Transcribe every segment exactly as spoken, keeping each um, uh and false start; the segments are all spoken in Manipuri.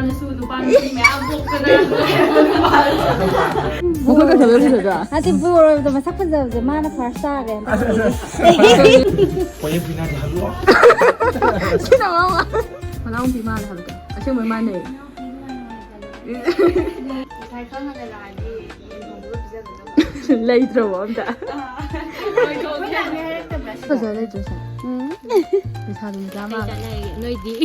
ꯅꯁꯨ ꯅꯨꯄꯥ ꯅꯨꯄꯤ ꯃꯌꯥꯝ ꯄꯣꯛꯇꯅ ꯂꯣꯏꯔꯕ ꯅꯨꯄꯥ꯫ ꯃꯈꯣꯏ ꯀꯩ ꯊꯕꯛ ꯁꯨꯗ꯭ꯔꯥ? ꯅꯠꯇꯦ, ꯄꯣꯔꯣꯏꯕꯗꯣ ꯃꯁꯛ ꯐꯖꯕꯁꯦ ꯃꯥꯅ ꯐꯥꯔꯁ ꯇꯥꯔꯦ꯫ ꯍꯣꯏ, ꯕꯤꯅꯥꯗꯤ ꯍꯜꯂꯣ꯫ ꯁꯤꯅ ꯃꯃꯥ꯫ ꯃꯅꯥꯎꯄꯤ ꯃꯥꯜꯂꯦ ꯍꯥꯏꯕꯗꯣ ꯑꯁꯦꯡꯕꯩ ꯃꯥꯟꯅꯩ꯫ ꯉꯁꯥꯏ ꯈꯪꯉꯒ ꯂꯥꯛꯑꯗꯤ ꯌꯦꯟ ꯊꯣꯡꯕꯒ ꯄꯤꯖꯒꯗꯕ꯫ ꯂꯩꯇ꯭ꯔꯕꯣ ꯑꯝꯇ? ꯑꯩꯈꯣꯏ ꯂꯥꯛꯅꯤ ꯍꯥꯏꯔꯛꯇꯕ꯭ꯔꯥ ꯁꯤꯗ? ꯐꯖ ꯂꯩꯇ꯭ꯔꯣ ꯁꯦ? ꯎꯝ꯫ ꯂꯩꯁꯥꯕꯤ ꯃꯆꯥ ꯃꯥꯜꯂꯦ꯫ ꯅꯣꯏꯗꯤ꯫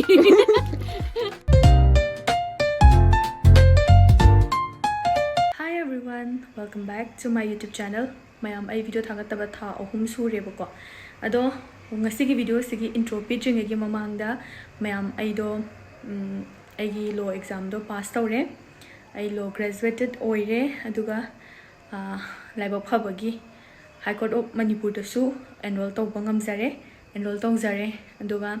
Hi everyone, welcome back to my YouTube channel. ꯃꯌꯥꯝ, ꯑꯩ ꯚꯤꯗꯤꯑꯣ ꯊꯥꯒꯠꯇꯕ ꯊꯥ ꯑꯍꯨꯝ ꯁꯨꯔꯦꯕꯀꯣ꯫ ꯑꯗꯣ ꯉꯁꯤꯒꯤ ꯚꯤꯗꯤꯑꯣꯁꯤꯒꯤ ꯏꯟꯇ꯭ꯔꯣ ꯄꯤꯗ꯭ꯔꯤꯉꯩꯒꯤ ꯃꯃꯥꯡꯗ, ꯃꯌꯥꯝ, ꯑꯩꯗꯣ, ꯎꯝ, ꯑꯩꯒꯤ ꯂꯣ ꯑꯦꯛꯖꯥꯝꯗꯣ ꯄꯥꯁ ꯇꯧꯔꯦ꯫ ꯑꯩ ꯂꯣ ꯒ꯭ꯔꯦꯖꯨꯋꯦꯇꯦꯠ ꯑꯣꯏꯔꯦ꯫ ꯑꯗꯨꯒ, ꯑ, ꯂꯥꯏꯕꯛ ꯐꯕꯒꯤ High Court of ꯃꯅꯤꯄꯨꯔꯗꯁꯨ ꯑꯦꯟꯔꯣꯜ ꯇꯧꯕ ꯉꯝꯖꯔꯦ, ꯑꯦꯟꯔꯣꯜ ꯇꯧꯖꯔꯦ꯫ ꯑꯗꯨꯒ,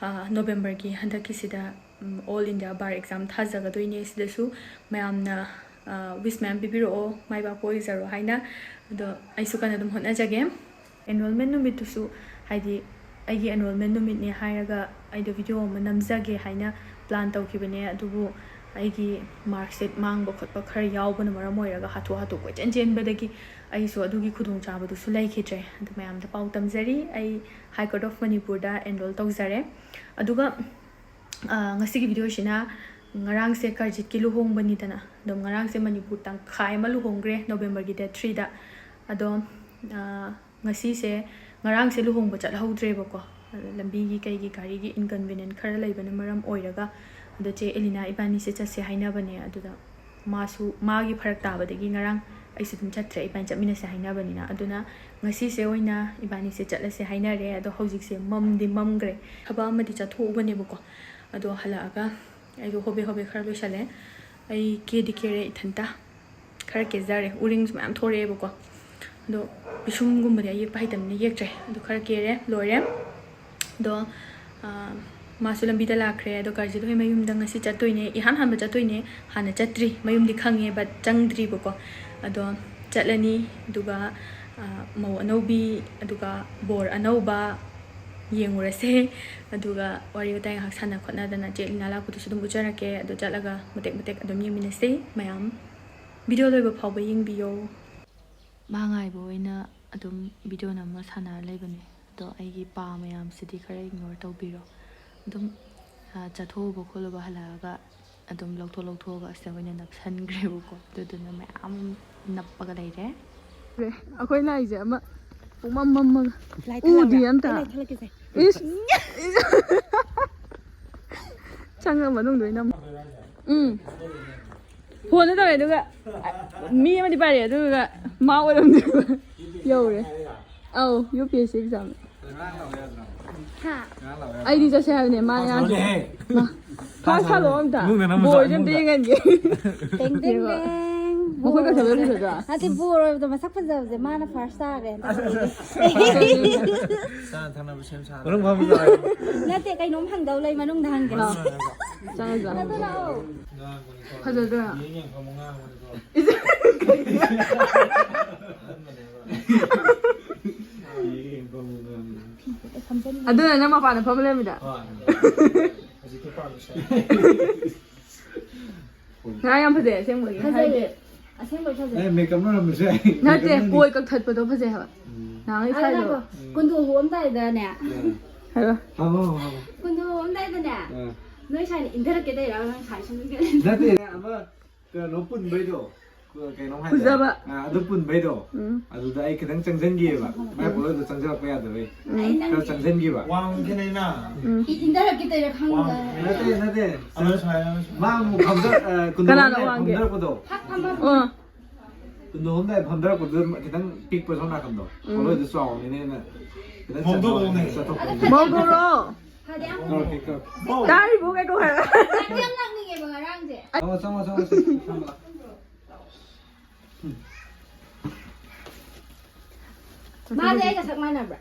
ꯑ, ꯅꯣꯕꯦꯝꯕꯔꯒꯤ ꯍꯟꯗꯛꯀꯤꯁꯤꯗ, ꯎꯝ, ꯑꯣꯜ ꯏꯟꯗꯤꯌꯥ ꯕꯥꯔ ꯑꯦꯛꯖꯥꯝ ꯊꯥꯖꯒꯗꯣꯏꯅꯦ꯫ ꯁꯤꯗꯁꯨ ꯃꯌꯥꯝꯅ, ꯑ, ꯋꯤꯁ ꯃꯌꯥꯝ ꯄꯤꯕꯤꯔꯛꯑꯣ, ꯃꯥꯏ ꯄꯥꯛꯄ ꯑꯣꯏꯖꯔꯣ ꯍꯥꯏꯅ꯫ ꯑꯗꯣ ꯑꯩꯁꯨ ꯀꯟꯅ ꯑꯗꯨꯝ ꯍꯣꯠꯅꯖꯒꯦ꯫ ꯑꯦꯟꯔꯣꯜꯃꯦꯟ ꯅꯨꯃꯤꯠꯇꯨꯁꯨ, ꯍꯥꯏꯗꯤ, ꯑꯩꯒꯤ ꯑꯦꯟꯔꯣꯜꯃꯦꯟ ꯅꯨꯃꯤꯠꯅꯦ ꯍꯥꯏꯔꯒ ꯑꯩꯗꯣ ꯚꯤꯗꯤꯑꯣ ꯑꯃ ꯅꯝꯖꯒꯦ ꯍꯥꯏꯅ ꯄ꯭ꯂꯥꯟ ꯇꯧꯈꯤꯕꯅꯦ꯫ ꯑꯗꯨꯕꯨ ꯑꯩꯒꯤ ꯃꯥꯔꯛꯁꯤꯠ ꯃꯥꯡꯕ ꯈꯣꯠꯄ ꯈꯔ ꯌꯥꯎꯕꯅ ꯃꯔꯝ ꯑꯣꯏꯔꯒ, ꯍꯥꯊꯨ ꯍꯥꯊꯨ ꯀꯣꯏꯆꯦꯟ ꯆꯦꯟꯕꯗꯒꯤ ꯑꯩꯁꯨ ꯑꯗꯨꯒꯤ ꯈꯨꯗꯣꯡꯆꯥꯕꯗꯨꯁꯨ ꯂꯩꯈꯤꯗ꯭ꯔꯦ꯫ ꯑꯗꯨ ꯃꯌꯥꯝꯗ ꯄꯥꯎ ꯇꯝꯖꯔꯤ, ꯑꯩ High Court of ꯃꯅꯤꯄꯨꯔꯗ ꯑꯦꯟꯔꯣꯜ ꯇꯧꯖꯔꯦ꯫ ꯑꯗꯨꯒ, ꯑ, ꯉꯁꯤꯒꯤ ꯚꯤꯗꯤꯑꯣꯁꯤꯅ ꯉꯔꯥꯡꯁꯦ ꯀꯔꯖꯤꯠꯀꯤ ꯂꯨꯍꯣꯡꯕꯅꯤꯗꯅ꯫ ꯑꯗꯨꯝ ꯉꯔꯥꯡꯁꯦ ꯃꯅꯤꯄꯨꯔ ꯇꯪꯈꯥꯏ ꯑꯃ ꯂꯨꯍꯣꯡꯈ꯭ꯔꯦ ꯅꯣꯕꯦꯝꯕꯔꯒꯤ date three ꯗ꯫ ꯑꯗꯣ, ꯑ, ꯉꯁꯤꯁꯦ, ꯉꯔꯥꯡꯁꯦ ꯂꯨꯍꯣꯡꯕ ꯆꯠꯍꯧꯗ꯭ꯔꯦꯕꯀꯣ꯫ ꯑꯗ ꯂꯝꯕꯤꯒꯤ ꯀꯩꯒꯤ ꯒꯥꯔꯤꯒꯤ inconvenient ꯈꯔ ꯂꯩꯕꯅ ꯃꯔꯝ ꯑꯣꯏꯔꯒ꯫ ꯑꯗꯣ ꯆꯦ ꯑꯦꯂꯤꯅꯥ ꯏꯕꯥꯅꯤꯁꯦ ꯆꯠꯁꯦ ꯍꯥꯏꯅꯕꯅꯦ꯫ ꯑꯗꯨꯗ ꯃꯥꯁꯨ ꯃꯥꯒꯤ ꯐꯔꯛ ꯇꯥꯕꯗꯒꯤ ꯉꯔꯥꯡ ꯑꯩꯁꯨ ꯑꯗꯨꯝ ꯆꯠꯇ꯭ꯔꯦ, ꯏꯕꯥꯅꯤ ꯆꯠꯃꯤꯟꯅꯁꯦ ꯍꯥꯏꯅꯕꯅꯤꯅ꯫ ꯑꯗꯨꯅ ꯉꯁꯤꯁꯦ ꯑꯣꯏꯅ ꯏꯕꯥꯅꯤꯁꯦ ꯆꯠꯂꯁꯦ ꯍꯥꯏꯅꯔꯦ꯫ ꯑꯗꯣ ꯍꯧꯖꯤꯛꯁꯦ ꯃꯝꯗꯤ ꯃꯝꯈ꯭ꯔꯦ꯫ ꯊꯕꯛ ꯑꯃꯗꯤ ꯆꯠꯊꯣꯛꯎꯕꯅꯦꯕꯀꯣ꯫ ꯑꯗꯣ ꯍꯜꯂꯛꯑꯒ ꯑꯩꯗꯣ ꯍꯣꯕꯦ ꯍꯣꯕꯦ ꯈꯔ ꯂꯣꯏꯁꯜꯂꯦ꯫ ꯑꯩ ꯀꯦꯗꯤ ꯀꯦꯔꯦ ꯏꯊꯟꯇ꯫ ꯈꯔ ꯀꯦꯖꯔꯦ꯫ ꯎꯔꯤꯡꯁꯨ ꯃꯌꯥꯝ ꯊꯣꯔꯛꯑꯦꯕꯀꯣ꯫ ꯑꯗꯣ ꯄꯤꯁꯨꯝꯒꯨꯝꯕꯗꯤ ꯑꯩ ꯌꯦꯛꯄ ꯍꯩꯇꯕꯅꯤꯅ ꯌꯦꯛꯇ꯭ꯔꯦ꯫ ꯑꯗꯣ ꯈꯔ ꯀꯦꯔꯦ, ꯂꯣꯏꯔꯦ꯫ ꯑꯗꯣ, ꯑ, ꯃꯥꯁꯨ ꯂꯝꯕꯤꯗ ꯂꯥꯛꯈ꯭ꯔꯦ꯫ ꯑꯗꯣ ꯀꯥꯔꯖꯤꯠ ꯍꯣꯏ ꯃꯌꯨꯝꯗ ꯉꯁꯤ ꯆꯠꯇꯣꯏꯅꯦ꯫ ꯏꯍꯥꯟ ꯍꯥꯟꯕ ꯆꯠꯇꯣꯏꯅꯦ꯫ ꯍꯥꯟꯅ ꯆꯠꯇ꯭ꯔꯤ꯫ ꯃꯌꯨꯝꯗꯤ ꯈꯪꯉꯦ, but ꯆꯪꯗ꯭ꯔꯤꯕꯀꯣ꯫ ꯑꯗꯣ ꯆꯠꯂꯅꯤ꯫ ꯑꯗꯨꯒ, ꯑ, ꯃꯧ ꯑꯅꯧꯕꯤ, ꯑꯗꯨꯒ ꯕꯣꯔ ꯑꯅꯧꯕ, ꯌꯦꯡꯉꯨꯔꯁꯦ꯫ ꯑꯗꯨꯒ ꯋꯥꯔꯤ ꯋꯥꯇꯥꯏ ꯉꯥꯏꯍꯥꯛ ꯁꯥꯟꯅ ꯈꯣꯠꯅꯗꯅ ꯆꯦ ꯂꯤꯅꯥ ꯂꯥꯛꯄꯗꯨꯁꯨ ꯑꯗꯨꯝ ꯎꯠꯆꯔꯛꯀꯦ꯫ ꯑꯗꯣ ꯆꯠꯂꯒ ꯃꯇꯦꯛ ꯃꯇꯦꯛ ꯑꯗꯨꯝ ꯌꯦꯡꯃꯤꯟꯅꯁꯦ ꯃꯌꯥꯝ꯫ ꯚꯤꯗꯤꯑꯣ ꯂꯣꯏꯕ ꯐꯥꯎꯕ ꯌꯦꯡꯕꯤꯌꯣ꯫ ꯃꯥ ꯉꯥꯏꯕ ꯑꯣꯏꯅ ꯑꯗꯨꯝ ꯚꯤꯗꯤꯑꯣ ꯅꯝꯃ ꯁꯥꯟꯅꯔ ꯂꯩꯕꯅꯦ꯫ ꯑꯗꯣ ꯑꯩꯒꯤ ꯄꯥ ꯃꯌꯥꯝꯁꯤꯗꯤ ꯈꯔ ꯏꯒꯅꯣꯔ ꯇꯧꯕꯤꯔꯣ꯫ ꯑꯗꯨꯝ, ꯑ, ꯆꯠꯊꯣꯛꯎꯕ ꯈꯣꯠꯂꯨꯕ ꯍꯜꯂꯛꯑꯒ ꯑꯗꯨꯝ ꯂꯧꯊꯣꯛ ꯂꯧꯊꯣꯛꯑꯒ ꯑꯁꯤꯗ ꯑꯣꯏꯅ ꯅꯞꯁꯟꯈ꯭ꯔꯦꯕꯀꯣ꯫ ꯑꯗꯨꯗꯨꯅ ꯃꯌꯥꯝ ꯅꯞꯄꯒ ꯂꯩꯔꯦ꯫ ꯑꯩꯈꯣꯏꯅ ꯑꯩꯁꯦ ꯑꯃ ꯄꯨꯡꯃꯝ ꯃꯝꯃꯒ ꯂꯥꯏꯠ ꯎꯗꯤ ꯊꯥꯜꯂꯛꯄ꯭ꯔꯥ? ꯑꯝꯇ꯫ ꯑꯩ ꯂꯥꯏꯠ ꯊꯥꯜꯂꯛꯀꯦꯁꯦ꯫ ꯏꯁ꯫ ꯆꯪꯉ ꯃꯅꯨꯡꯗ ꯑꯣꯏꯅ ꯑꯃꯨꯛ꯫ ꯎꯝ꯫ ꯐꯣꯟꯗ ꯇꯧꯔꯦ ꯑꯗꯨꯒ ꯃꯤ ꯑꯃꯗꯤ ꯄꯥꯏꯔꯛꯑꯦ ꯑꯗꯨꯒ ꯃꯥ ꯑꯣꯏꯔꯝꯗꯦꯕ꯫ ꯌꯧꯔꯦ꯫ ꯑꯧ, U P S C exam. ꯍꯥ? ꯑꯩꯗꯤ ꯆꯠꯁꯦ ꯍꯥꯏꯕꯅꯦ ꯃꯥ ꯌꯥꯗ꯭ꯔꯦ꯫ ꯃꯥ ꯐꯥꯁ ꯊꯥꯗꯣꯛꯑꯣ ꯑꯝꯇ꯫ ꯏꯃꯨꯡꯗ ꯅꯝꯃꯨ ꯆꯣ, ꯕꯣꯏꯁꯦ ꯑꯝꯇ ꯏꯃꯨꯡꯗ꯫ ꯌꯦꯡꯍꯟꯒꯦ꯫ ꯇꯦꯡ ꯇꯦꯡ ꯌꯦꯡꯉꯣ꯫ ꯇꯦꯡ꯫ ꯃꯈꯣꯏ ꯀꯩꯊꯧꯗ ꯐꯖꯗ꯭ꯔꯥ? ꯅꯠꯇꯦ, ꯕꯣꯔ ꯑꯣꯏꯕꯗꯣ ꯃꯁꯛ ꯐꯖꯕꯁꯦ ꯃꯥꯅ ꯐꯥꯔꯁ ꯇꯥꯔꯦ ꯍꯟꯗꯛ꯫ ꯆꯥꯅ ꯊꯛꯅꯕ ꯁꯦꯝ ꯁꯥꯗꯅ꯫ ꯃꯅꯨꯡ ꯐꯝꯃꯤ ꯌꯥꯎꯋꯦ꯫ ꯅꯠꯇꯦ, ꯀꯩꯅꯣꯝ ꯍꯪꯗꯧ ꯂꯩ ꯃꯅꯨꯡꯗ ꯍꯪꯒꯦ꯫ ꯃꯅꯨꯡꯗ ꯍꯪꯉꯒ꯫ ꯆꯪꯉꯣ, ꯆꯪꯉꯣ꯫ ꯑꯗꯨ ꯂꯥꯛꯑꯣ꯫ ꯉꯥꯡꯕꯅꯤꯀꯣ꯫ ꯐꯖꯗ꯭ꯔꯥ? ꯌꯦꯡ ꯌꯦꯡ ꯐꯝꯃꯣ, ꯉꯥꯡꯕꯅꯤꯀꯣ꯫ ꯑꯍꯟꯕꯅꯦꯕ꯫ ꯌꯦꯡ ꯌꯦꯡ ꯐꯝꯃꯣ, ꯉꯥꯡꯕꯅꯤ꯫ ꯑꯗꯨꯅ ꯅꯪ ꯃꯄꯥꯟꯗ ꯐꯝꯃ ꯂꯩꯔꯝꯃꯤꯗ? ꯍꯣꯏ꯫ ꯍꯧꯖꯤꯛꯇꯤ ꯄꯥꯝꯃꯤꯁꯦ꯫ ꯉꯔꯥꯡ ꯌꯥꯝ ꯐꯖꯩ ꯑꯁꯦꯡꯕꯒꯤ꯫ ꯐꯖꯩꯌꯦ꯫ ꯍꯥꯏꯗꯤ ꯑꯁꯦꯡꯕꯩ ꯐꯖꯩ꯫ ꯑꯦ, ꯃꯦꯀꯞ ꯂꯣꯏꯔꯝꯕꯁꯨ ꯌꯥꯏ꯫ ꯅꯠꯇꯦ, ꯃꯦꯀꯞ ꯂꯣꯏꯔꯗꯤ꯫ ꯀꯣꯏ ꯀꯛꯊꯠꯄꯗꯣ ꯐꯖꯩ ꯍꯥꯏꯕ꯫ ꯎꯝ꯫ ꯅꯍꯥꯟꯒꯩ ꯑꯗꯨ ꯁ꯭ꯋꯥꯏꯗꯣ꯫ ꯉꯥꯏꯈꯣ, ꯀꯨꯟꯗꯣ ꯍꯣꯡꯉꯝꯗꯥꯏꯗꯅꯦ, ꯎꯝ꯫ ꯍꯥꯏꯔꯣ꯫ ꯍꯪꯉꯣ, ꯍꯪꯉꯣ, ꯍꯪꯉꯣ꯫ ꯀꯨꯟꯗꯣ ꯍꯣꯡꯉꯝꯗꯥꯏꯗꯅꯦ, ꯎꯝ꯫ ꯅꯣꯏ ꯁ꯭ꯋꯥꯏꯅ ꯏꯟꯊꯔꯛꯀꯦ ꯇꯧꯔꯤꯔꯕ ꯅꯪ ꯁ꯭ꯋꯥꯏ ꯁꯨꯝ ꯏꯟꯊꯔꯛꯀꯦ? ꯅꯠꯇꯦ, ꯑꯃ ꯀꯩꯅꯣ ꯄꯨꯟꯕꯩꯗꯣ, ꯀꯩꯅꯣꯝ ꯍꯥꯏꯗꯥꯏ? ꯐꯨꯖꯕ꯫ ꯑꯥ, ꯑꯗꯨ ꯄꯨꯟꯕꯩꯗꯣ꯫ ꯎꯝ꯫ ꯑꯗꯨꯗ ꯑꯩ ꯈꯤꯇꯪ ꯆꯪꯁꯤꯟꯈꯤꯑꯕ꯫ ꯃꯥꯏ ꯄꯣꯠꯂꯣꯏꯗꯣ ꯆꯪꯁꯤꯜꯂꯛꯄ ꯌꯥꯗꯕꯩ꯫ ꯎꯝ꯫ ꯈꯔ ꯆꯪꯁꯤꯟꯈꯤꯕ꯫ ꯋꯥꯡ ꯈꯦꯠꯅꯩꯅ꯫ ꯎꯝ꯫ ꯏ-, ꯏꯟꯊꯔꯛꯀꯦ ꯇꯧꯔꯤꯔꯥ ꯈꯪꯗꯦ꯫ ꯋꯥꯡ ꯈꯦꯠꯅꯩ꯫ ꯅꯠꯇꯦ, ꯅꯠꯇꯦ꯫ ꯑꯃ ꯁꯨꯃꯥꯏꯅ, ꯑꯃ ꯁꯨꯃꯥꯏꯅ꯫ ꯃꯥ ꯑꯃꯨꯛ ꯐꯝꯗ-, ꯑ, ꯀꯨꯟꯗꯣ ꯀꯅꯥꯅ ꯍꯣꯡꯗꯥꯏ ꯋꯥꯡꯒꯦ? ꯐꯝꯗꯔꯛꯄꯗꯣ꯫ ꯐꯛ ꯐꯝꯃ ꯑꯣ꯫ ꯀꯨꯟꯗꯣ ꯍꯣꯡꯗꯥꯏ ꯐꯝꯗꯔꯛꯄꯗꯣ ꯈꯤꯇꯪ ꯄꯤꯛꯄ ꯁꯣꯝ ꯅꯥꯀꯟꯗꯣ꯫ ꯎꯝ꯫ ꯄꯣꯠꯂꯣꯏꯗꯣ ꯆꯥꯎꯕꯅꯤꯅ ꯑꯩꯅ ꯈꯤꯇꯪ ꯃꯣꯝꯗꯣ ꯆꯠꯊꯣꯛ-, ꯃꯣꯝꯅꯦ꯫ ꯆꯠꯊꯣꯛꯄꯅꯤ꯫ ꯃꯧꯗꯨꯔꯣ? ꯐꯗꯤ ꯌꯥꯝ ꯀꯧꯔꯛꯀꯦ, ꯀꯧꯔꯛꯀꯦ꯫ ꯇꯥꯔꯤꯕꯣ ꯀꯩꯀꯧ ꯍꯥꯏꯕ? ꯆꯥꯛ ꯌꯥꯝ ꯂꯥꯛꯅꯤꯡꯉꯦꯕ ꯉꯔꯥꯡꯁꯦ꯫ ꯆꯪꯉꯣ, ꯆꯪꯉꯣ, ꯆꯪꯉꯣ, ꯆꯪꯉꯣ꯫ ꯃꯥꯗꯤ ꯑꯩꯒ ꯁꯛ ꯃꯥꯟꯅꯕ꯭ꯔꯥ?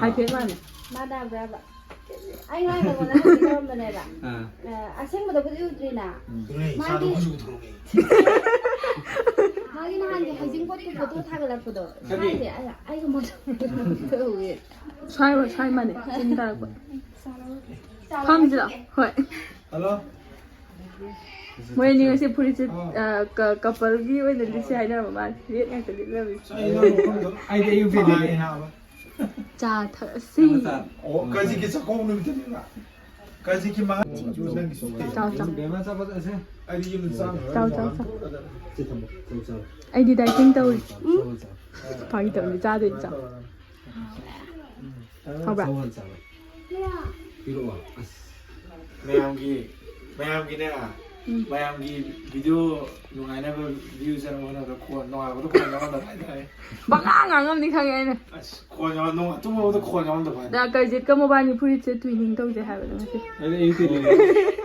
ꯍꯥꯏꯐꯦꯠ ꯃꯥꯟꯅꯩ꯫ ꯃꯥꯟꯅꯕ꯭ꯔꯕ? ꯑꯩ ꯉꯔꯥꯡ ꯅꯉꯣꯟꯗ ꯍꯪꯒꯦ ꯇꯧꯔꯝꯕꯅꯦꯕ꯫ ꯑꯥ꯫ ꯑ, ꯑꯁꯦꯡꯕꯗꯕꯨꯗꯤ ꯎꯗ꯭ꯔꯤꯅ꯫ ꯎꯝ꯫ ꯃꯥꯒꯤ ꯃꯥꯒꯤ ꯅꯍꯥꯟꯒꯤ ꯍꯩꯖꯤꯡꯄꯣꯠꯀꯤ ꯐꯣꯇꯣ ꯊꯥꯒꯠꯂꯛꯄꯗꯣ꯫ ꯀꯔꯤ? ꯁ꯭ꯋꯥꯏꯁꯦ, ꯑꯩ, ꯑꯩꯒ ꯃꯥꯟꯅꯕ ꯇꯧꯋꯦ꯫ ꯁ꯭ꯋꯥꯏ, ꯁ꯭ꯋꯥꯏ ꯃꯥꯟꯅꯩ꯫ ꯆꯤꯟ ꯇꯥꯔꯛꯄ꯫ ꯐꯝꯁꯤꯔꯣ? ꯍꯣꯏ꯫ ꯍꯜꯂꯣ꯫ ꯃꯣꯏ ꯑꯅꯤ ꯉꯁꯤ ꯐꯨꯔꯤꯠꯁꯦ, ꯑꯥ꯫ ꯑ, ꯀ-, ꯀꯄꯜꯒꯤ ꯑꯣꯏꯅ ꯂꯤꯠꯁꯦ ꯍꯥꯏꯅꯔꯝꯕ ꯃꯥꯜꯂꯦ꯫ ꯔꯦꯠ ꯉꯥꯛꯇ ꯂꯤꯠꯅꯕꯤ꯫ ꯑꯩꯗꯤ ꯑꯌꯨꯛ ꯐꯤꯗꯅꯤ ꯍꯥꯏꯕ꯫ ꯆꯥ ꯊꯛꯑꯁꯤ꯫ ꯑꯣ, ꯀꯖꯤꯛꯀꯤ ꯆꯥꯛꯀꯧꯕ ꯅꯨꯃꯤꯠꯇꯅꯤꯅ꯫ ꯀꯖꯤꯛꯀꯤ ꯃꯉꯥ꯫ ꯆꯥꯎ, ꯆꯥꯎ꯫ ꯕꯦꯝꯃ ꯑꯆꯥꯄꯣꯠ ꯑꯁꯦ꯫ ꯑꯩꯗꯤ ꯌꯨꯝꯗ ꯆꯥꯛ ꯆꯥꯎ, ꯆꯥꯎ, ꯆꯥꯎ꯫ ꯁꯤ ꯊꯝꯃꯣ, ꯊꯝꯃꯣ, ꯆꯥꯔꯣ꯫ ꯑꯩꯗꯤ dieting ꯇꯧꯔꯤ꯫ ꯆꯥꯔꯣ, ꯆꯥꯔꯣ, ꯆꯥꯔꯣ꯫ ꯐꯥꯒꯤ ꯇꯧꯕꯅꯤ, ꯆꯥꯗꯣꯏꯅꯤ, ꯆꯥꯎ꯫ ꯍꯥꯎꯕ꯭ꯔꯥ? ꯆꯥꯎ ꯍꯥꯟꯅ ꯆꯥꯔꯣ꯫ ꯄꯤꯔꯛꯑꯣ꯫ ꯑꯁ꯫ ꯃꯌꯥꯝꯒꯤ, ꯃꯌꯥꯝꯒꯤꯅꯦ, ꯎꯝ꯫ ꯃꯌꯥꯝꯒꯤ video ꯅꯨꯡꯉꯥꯏꯅꯕ view ꯆꯪꯅꯕ ꯍꯣꯠꯅꯕꯗ ꯈꯣꯟ, ꯅꯣꯡꯉꯥꯜꯂꯛꯄꯗ ꯈꯣꯟ ꯌꯥꯎꯔꯝꯗꯕ ꯍꯥꯏꯇꯥꯔꯦ꯫ ꯄꯉꯥꯡ ꯉꯥꯡꯉꯝꯅꯤ ꯈꯪꯉꯦ ꯑꯩꯅ꯫ ꯑꯁ, ꯈꯣꯟ ꯌꯥꯎꯔꯝ-, ꯅꯣꯡ-, ꯇꯨꯝꯃꯛꯄꯗ ꯈꯣꯟ ꯌꯥꯎꯔꯝꯗꯕ ꯍꯥꯏꯇꯥꯔꯦ꯫ ꯗꯥ ꯀꯔꯖꯤꯠꯀ ꯃꯕꯥꯅꯤ ꯐꯨꯔꯤꯠꯁꯦ twinning ꯇꯧꯁꯦ ꯍꯥꯏꯕꯅꯦ ꯉꯁꯤ꯫ ꯑꯩꯗꯤ ꯑꯌꯨꯛꯇꯩ ꯂꯤꯠꯂꯦ꯫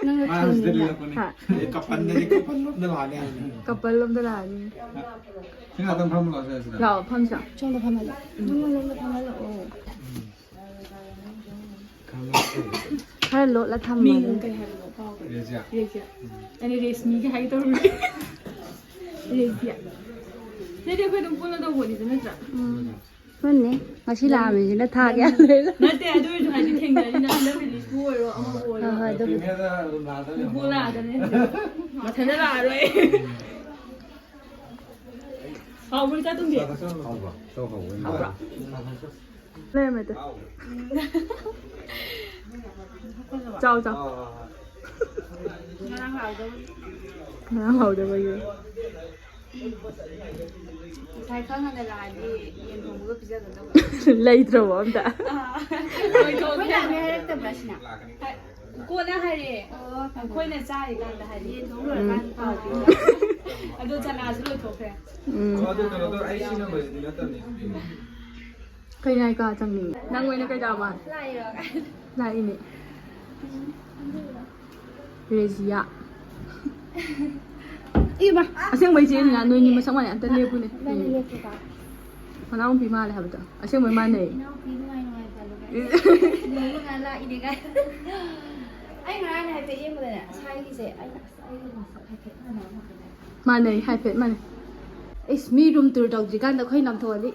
ꯅꯪꯅ ꯃꯥ ꯍꯧꯖꯤꯛꯇ twinning ꯂꯤꯠꯂꯛꯄꯅꯦ꯫ ꯍꯥ꯫ ꯑꯗꯩ couple ꯗꯗꯤ couple ꯂꯣꯝꯗ ꯂꯥꯛꯑꯅꯤ ꯍꯥꯏꯕꯅꯦ꯫ Couple ꯂꯣꯝꯗ ꯂꯥꯛꯑꯅꯤ꯫ ꯁꯤ ꯉꯥꯛꯇꯪ ꯐꯝꯃꯨ ꯂꯥꯎ, ꯁꯤꯗ, ꯁꯤꯗ꯫ ꯂꯥꯛꯑꯣ, ꯐꯝꯁꯤ ꯂꯥꯛꯑꯣ꯫ ꯁꯣꯝꯗ ꯐꯝꯍꯜꯂꯣ꯫ ꯅꯪ ꯃꯅꯨꯡꯗ ꯐꯝꯍꯜꯂꯛꯑꯣ꯫ ꯈꯔ ꯂꯣꯠꯂ ꯊꯝꯃꯒ꯫ ꯃꯤꯡ ꯀꯩ ꯍꯥꯏꯕꯅꯣ? ꯀꯥꯎꯈ꯭ꯔꯦ꯫ ꯔꯦꯖꯤꯌꯥ꯫ ꯔꯦꯖꯤꯌꯥ꯫ ꯑꯩꯅ ꯔꯦꯁꯃꯤꯒ ꯍꯥꯏꯒꯦ ꯇꯧꯔꯨꯔꯦ꯫ ꯔꯦꯖꯤꯌꯥ꯫ ꯅꯠꯇꯦ, ꯑꯩꯈꯣꯏ ꯑꯗꯨꯝ ꯄꯨꯟꯅ ꯇꯧꯕꯅꯤꯗ, ꯅꯠꯇ꯭ꯔꯥ? ꯎꯝ꯫ ꯄꯨꯟꯅꯤ꯫ ꯉꯁꯤ ꯂꯥꯛꯑꯝꯃꯤꯁꯤꯅ ꯊꯥ ꯀꯌꯥ ꯂꯩꯔꯦ? ꯅꯠꯇꯦ, ꯑꯗꯨ ꯑꯣꯏꯔꯁꯨ ꯍꯥꯏꯗꯤ ꯊꯦꯡꯅꯔꯤꯅ ꯍꯟꯗꯛ release ꯄꯨ ꯑꯣꯏꯔꯣ, ꯑꯃꯕꯨ ꯑꯣꯏꯔꯣ꯫ ꯍꯣꯏ, ꯍꯣꯏ, ꯑꯗꯨꯕꯨꯗꯤ꯫ ꯄ꯭ꯔꯤꯃꯤꯌꯔꯗ ꯑꯗꯨꯝ ꯂꯥꯛꯑꯗꯕꯅꯦ꯫ ꯄꯨ ꯂꯥꯛꯑꯗꯕꯅꯦ꯫ ꯃꯊꯟꯇ ꯂꯥꯛꯑꯔꯣꯏ꯫ ꯍꯥꯎꯕ꯭ꯔꯣ, ꯏꯆꯥ ꯇꯨꯝꯕꯤ? ꯍꯥꯎꯕ꯭ꯔꯣ? ꯆꯥꯎ, ꯍꯥꯎꯕ꯭ꯔꯣ? ꯍꯥꯎꯕ꯭ꯔꯣ? ꯂꯩꯔꯝꯃꯦ ꯑꯗꯣ꯫ ꯆꯥꯎ, ꯆꯥꯎ꯫ ꯉꯔꯥꯡ ꯍꯥꯎꯗꯕꯒꯤ꯫ ꯉꯔꯥꯡ ꯍꯥꯎꯗꯕꯒꯤ꯫ ꯉꯁꯥꯏ ꯈꯪꯉꯒ ꯂꯥꯛꯑꯗꯤ ꯌꯦꯟ ꯊꯣꯡꯕꯒ ꯄꯤꯖꯒꯗꯕ꯫ ꯂꯩꯇ꯭ꯔꯕꯣ ꯑꯝꯇ? ꯑꯥ꯫ ꯑꯩꯈꯣꯏ ꯂꯥꯛꯅꯤ ꯍꯥꯏꯔꯛꯇꯕ꯭ꯔꯥ ꯁꯤꯅ? ꯀꯣꯟꯅ ꯍꯥꯏꯔꯛꯑꯦ꯫ ꯑꯣ, ꯑꯩꯈꯣꯏꯅ ꯆꯥꯔꯤꯀꯥꯟꯗ ꯍꯥꯏꯔꯛꯑꯦ꯫ ꯌꯦꯟ ꯊꯣꯡ ꯂꯣꯏꯔꯀꯥꯟꯗ ꯎꯝ꯫ ꯄꯥꯎ ꯄꯤꯔꯛꯑꯣ꯫ ꯑꯗꯣ ꯆꯅꯥꯁꯨ ꯂꯣꯏꯊꯣꯛꯈ꯭ꯔꯦ꯫ ꯎꯝ꯫ ꯑꯗꯨ ꯀꯩꯅꯣ ꯇꯧꯔꯦ, ꯑꯩ ꯁꯤ number ꯁꯤꯗꯤ ꯅꯠꯇꯕꯅꯤ꯫ ꯀꯩ ꯅꯥꯏꯀꯥ ꯆꯪꯅꯤꯡꯉꯤ? ꯅꯪ ꯑꯣꯏꯅ ꯀꯩꯗꯧꯕ? ꯂꯥꯛꯏꯔꯣ? ꯂꯥꯛꯏꯅꯦ꯫ ꯔꯦꯖꯤꯌꯥ꯫ ꯏꯃꯥ! ꯑꯁꯦꯡꯕꯩ ꯆꯦꯅꯤꯅ ꯅꯣꯏꯅꯤ ꯃꯁꯛ ꯃꯥꯟꯅꯩ꯫ ꯑꯝꯇ ꯂꯦꯞꯄꯨꯅꯦ꯫ ꯏꯕꯥꯅꯤ ꯂꯦꯞꯄꯨꯀꯣ꯫ ꯃꯅꯥꯎꯅꯨꯄꯤ ꯃꯥꯜꯂꯦ ꯍꯥꯏꯕꯗꯣ꯫ ꯑꯁꯦꯡꯕꯩ ꯃꯥꯟꯅꯩ꯫ ꯏꯅꯥꯎꯄꯤ ꯅꯨꯡꯉꯥꯏ ꯅꯨꯡꯉꯥꯏ ꯄꯥꯜꯂꯨ ꯀꯥꯏꯅ꯫ ꯏꯁ! ꯅꯣꯡꯃ ꯉꯥ ꯂꯥꯛꯏꯅꯦ ꯀꯥꯏꯅ꯫ ꯑꯩ ꯉꯔꯥꯡ ꯍꯥꯏꯐꯦꯠ ꯌꯦꯡꯕꯗꯅꯦ, ꯁ꯭ꯋꯥꯏꯒꯤꯁꯦ ꯑꯩꯅ ꯑꯁ ꯑꯩꯒ ꯃꯁꯛ ꯍꯥꯏꯐꯦꯠ ꯃꯥꯟꯅꯕ ꯃꯥꯜꯂꯦ꯫ ꯃꯥꯟꯅꯩ, ꯍꯥꯏꯐꯦꯠ ꯃꯥꯟꯅꯩ꯫ ꯏꯁ, ꯃꯤ ꯔꯨꯝ ꯇꯨꯔ ꯇꯧꯗ꯭ꯔꯤꯀꯥꯟꯗ ꯑꯩꯈꯣꯏ ꯅꯥꯝꯊꯣꯛꯑꯗꯤ꯫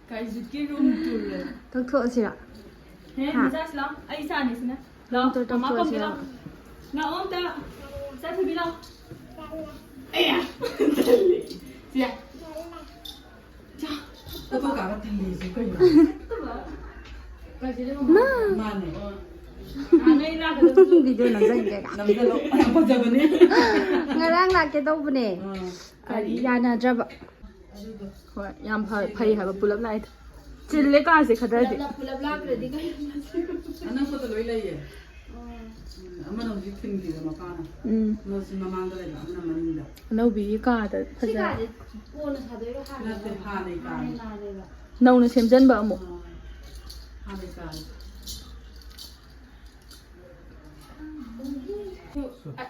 ꯀꯥꯏꯖꯨꯠꯀꯤ ꯔꯨꯝ ꯇꯨꯔ꯫ ꯇꯧꯊꯣꯛꯑꯁꯤꯔ? ꯍꯦ, ꯍꯥ? ꯃꯆꯥꯁꯤ ꯂꯥꯎ꯫ ꯑꯩ ꯏꯆꯥꯅꯤ ꯁꯤꯅ꯫ ꯂꯥꯎ, ꯔꯨꯝ ꯇꯨꯔ ꯃꯃꯥ ꯀꯧꯒꯦ ꯇꯧꯊꯣꯛꯑꯁꯤꯔ? ꯂꯥꯎ꯫ ꯂꯥꯛꯑꯣ ꯑꯝꯇ꯫ ꯏꯆꯥ ꯊꯣꯏꯕꯤ ꯂꯥꯎ꯫ ꯑꯌꯥ, ꯇꯜꯂꯦ꯫ ꯁꯦ꯫ ꯐꯣꯇꯣ ꯀꯥꯞꯄ ꯊꯝꯃꯤꯁꯦ ꯀꯩꯅꯣ? ꯃꯥ꯫ ꯃꯥꯅꯦ꯫ ꯚꯤꯗꯤꯑꯣ ꯅꯝꯖꯟꯒꯦ꯫ ꯅꯝꯖꯜꯂꯣ꯫ ꯌꯥꯝ ꯐꯖꯕꯅꯦ꯫ ꯉꯔꯥꯡ ꯂꯥꯛꯀꯦ ꯇꯧꯕꯅꯦ꯫ ꯑꯥ꯫ ꯀꯔꯤ ꯌꯥꯅꯗ꯭ꯔꯕ꯫ ꯍꯣꯏ, ꯌꯥꯝ ꯐ-, ꯐꯩ ꯍꯥꯏꯕ ꯄꯨꯂꯞ ꯂꯥꯛꯏꯗꯣ꯫ ꯆꯤꯜꯂꯦ ꯀꯥꯁꯦ ꯈꯗ꯭ꯔꯗꯤ꯫ ꯄꯨꯂꯞ, ꯄꯨꯂꯞ ꯂꯥꯛꯇ꯭ꯔꯗꯤ ꯀꯩ? ꯑꯅꯛꯄꯗ ꯂꯣꯏ ꯂꯩꯌꯦ꯫ ꯎꯝ, ꯑꯃꯅ ꯍꯧꯖꯤꯛ ꯊꯤꯟꯈꯤꯕ ꯃꯄꯥꯅ꯫ ꯎꯝ꯫ ꯑꯃꯁꯤ ꯃꯃꯥꯡꯗ ꯂꯩꯕ, ꯑꯃꯅ ꯃꯅꯤꯡꯗ꯫ ꯑꯅꯧꯕꯤꯒꯤ ꯀꯥꯗ ꯁꯤ ꯐꯖꯔꯦ꯫ ꯀꯥꯁꯦ ꯀꯣꯟꯅ ꯁꯥꯗꯣꯏꯔꯣ ꯍꯥꯟꯅ ꯅꯠꯇꯦ, ꯁꯥꯗꯣꯏꯔꯣ? ꯍꯥꯟꯅꯩ ꯀꯥꯅꯤ꯫ ꯍꯥꯟꯅꯩ ꯀꯥꯅꯦꯕ꯫ ꯅꯧꯅ ꯁꯦꯝꯖꯟꯕ ꯑꯃꯨꯛ꯫ ꯑꯥ, ꯍꯥꯟꯅꯩ ꯀꯥꯅꯤ꯫